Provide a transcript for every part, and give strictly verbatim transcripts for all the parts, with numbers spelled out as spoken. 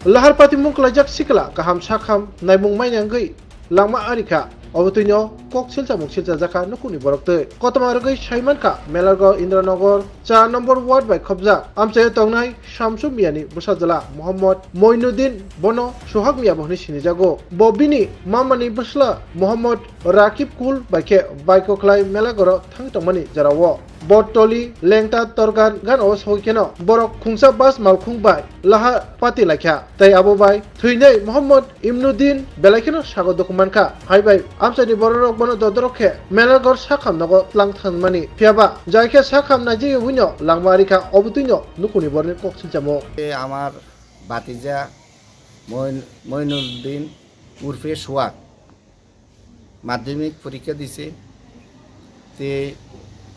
Lahar patimung kwlaijak sikla kaham sakham naimung mainangwi langma arikha. Obo twino kok silchamung silchajakha nukhungni borok twi. Kotorma rwgwi saimankha Melargor, Indranagar char number ward bai khobjak amchaio tongnai Shamsu Miyani bwsajwla Mohammad Moinuddin, bono Sohag Miya bo hwnwi sinijago. Bo bini mamani bwsla Mohammad Rakib Kul bai khe bike o khlai Melagoro thang tongmani jorao. Botoli, Lengta, Torgan gana o sogwi kheno borok khungsa bus malkhung bai laha pati laikha. Tei abo bai thwinai Mohammad Imnuddin belai kheno sago dukhu mankha. Hai bai amchaini bororok bono dodorok khe Melagor sakham nogo tlang thangmani. Phiyaba jai khe sakham naijagwi buino langma arikha, obo twino nukhungni borokni kok silchamo. এ আমার ভাতিজা মইন-, মইনুদ্দিন উরফে সোহাগ মাধ্যমিক পরীক্ষা দিছে। তে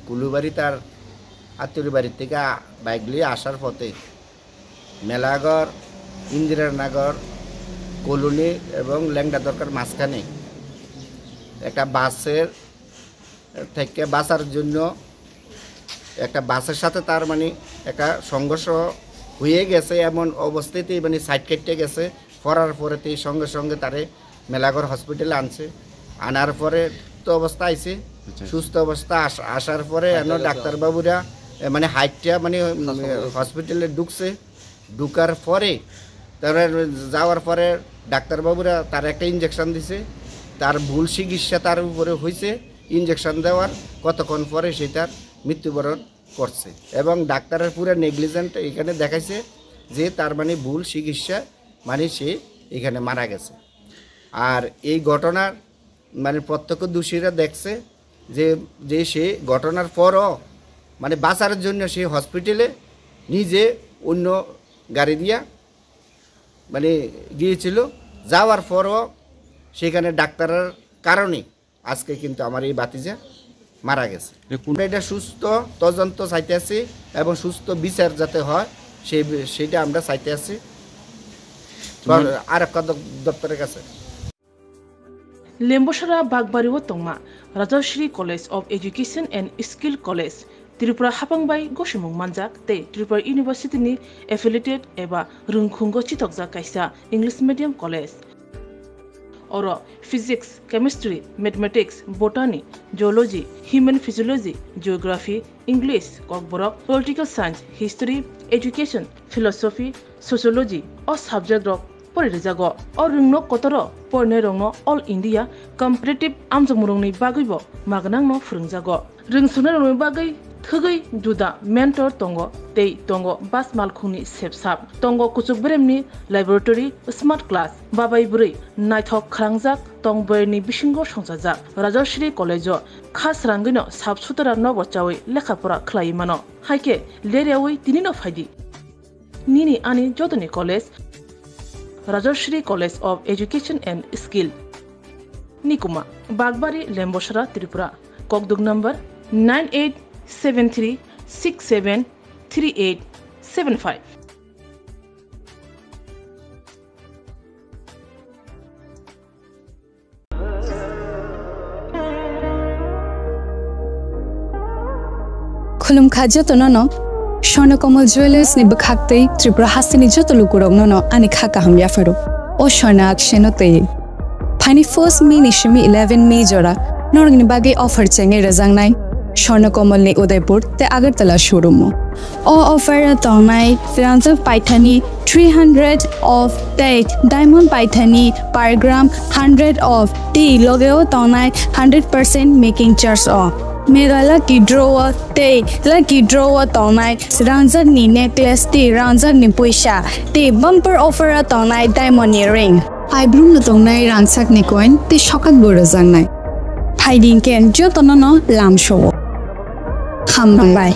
কুলুবাড়ি তার আত্মীয় বাড়ির থেকে আ-, বাইক নিয়ে আসার পথে মেলাঘর, ইন্দিরানগর কলোনি এবং লেংডা দরকার মাঝখানে একটা বাসের থেকে বাঁচার জন্য একটা বাসের সাথে তার মানে একটা সংঘর্ষ হয়ে গেছে, এমন অবস্থাতেই মানে সাইড কেটে গেছে। পড়ার পরেতেই সঙ্গে সঙ্গে তারে মেলাঘর হসপিটালে আনছে। আনার পরে সুস্থ অবস্থা আইছে। আচ্ছা। সুস্থ অবস্থা আস-, আসার পরে এন ডাক্তারবাবুরা, এ, মানে হাইটটা মানে, উম, হসপিটালে ঢুকছে। ঢুকার পরে তারা যাওয়ার পরে ডাক্তারবাবুরা তার একটা ইঞ্জেকশন দিছে। তার ভুল চিকিৎসা তার উপরে হয়েছে। ইঞ্জেকশন দেওয়ার কতক্ষণ পরে সে তার মৃত্যুবরণ করছে। এবং ডাক্তারের পুরো নেগলিজেন্ট এখানে দেখাইছে যে তার মানে ভুল চিকিৎসা, মানে সে এখানে মারা গেছে। আর এই ঘটনার মানে প্রত্যক্ষদর্শীরা দেখছে যে, যে সে ঘটনার পরও মানে বাঁচার জন্য সে হসপিটালে নিজে অন্য গাড়ি দিয়া মানে গিয়েছিল। যাওয়ার পরও সেখানে ডাক্তারের কারণে আজকে কিন্তু আমার এই ভাতিজা মারা গেছে। এ কোন আমরা এটা সুস্থ তদন্ত চাইতে আছি এবং সুস্থ বিচার যাতে হয়, সেই বি-, সেটা আমরা চাইতে আছি। তোমার আর একটা দ-, দপ্তরের কাছে। Lembosara Bagbari o tongma Rajashri College of Education and Skill College, Tripura hapang bai gosimung manjak tei Tripura University ni affiliated eba rwngkhungo chitokjak kaisa English medium college. Oro Physics, Chemistry, Mathematics, Botany, Zoology, Human Physiology, Geography, English, Kokborok, Political Science, History, Education, Philosophy, Sociology o subject rok pori rijago. O rwngno kotoro porinairokno All India Competitive amjokmungrokni bagwibo magnangno phwrwngjago. Rwngsuknairokni bagwi thwgwi juda mentor tongo tei tongo bus malkhungni sepsap, tongo kuchuk beremni laboratory, smart class, babai bwrwi naithok khalangjak tong boyarni bisingo songchajak. Rajashri College-o kha srangwino sap sutara nobo chawi lekha pora khlaiwi mano. Haikhe leryawi tinino phaidi. Nini ani jotoni college, Rajashri College of Education and Skill. Nikuma, Bagbari, Lembosara, Tripura. Kokduk number nine eight seven three six seven three eight seven five. Khulumkha jotono no, Swarna Kamal Jewellers ni bwkhak tei Tripura hasteni joto lukurokno no ani kha kaham yapharo. O Swarna Akshay no tei. Phaini first May ni simi eleven May jora norokni bagwi offer chengwi rwjaknai Swarna Kamal ni Udaipur tei Agartala showroom o. O offer o tongnai rangjak paithani three hundred of tei diamond paithani per gram hundred of tei loge o tongnai hundred percent making charge o. Mega lucky draw o tei lucky draw o tongnai rangjak ni necklace tei rangjak ni puisa tei bumper offer o tongnai diamond ni ring. Aibrum no tongnai rangchak ni coin tei sokat bo rwjaknai. Phaidi hwnkhe jotono no lamsao. Hambai.